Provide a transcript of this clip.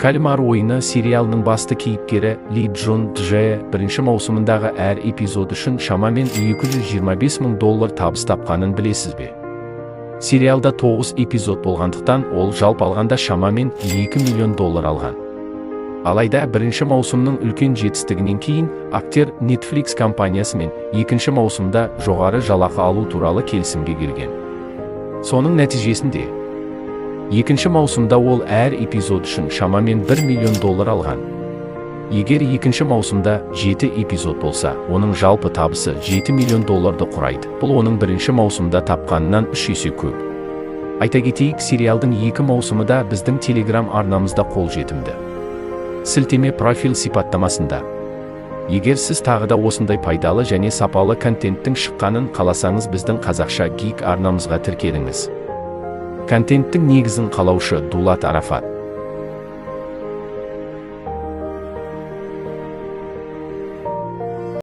Кальмар ойыны сериалының басты кейіпкері Ли Джун Дже бірінші маусымындағы әр эпизод үшін шамамен 225 мың доллар табыс тапқанын білесіз бе? Сериалда 9 эпизод болғандықтан, ол жалпы алғанда шамамен 2 миллион доллар алған. Алайда бірінші маусымның үлкен жетістігінен кейін актер Netflix компаниясымен екінші маусымда жоғары жалақы алу туралы келісімге келген. Соның нәтижесінде екінші маусымда ол әр эпизод үшін шамамен 1 миллион доллар алған. Егер екінші маусымда 7 эпизод болса, оның жалпы табысы 7 миллион долларды құрайды. Бұл оның бірінші маусымда тапқанынан 3 есе көп. Айта кетейік, сериалдың екі маусымы да біздің Телеграм арнамызда қолжетімді. Сілтеме профиль сипаттамасында. Егер сіз тағы да осындай пайдалы және сапалы контенттің шыққанын қаласаңыз, біздің Қазақша Гик арнамызға тіркеліңіз. Контенттің негізін қалаушы Дулат Арафат.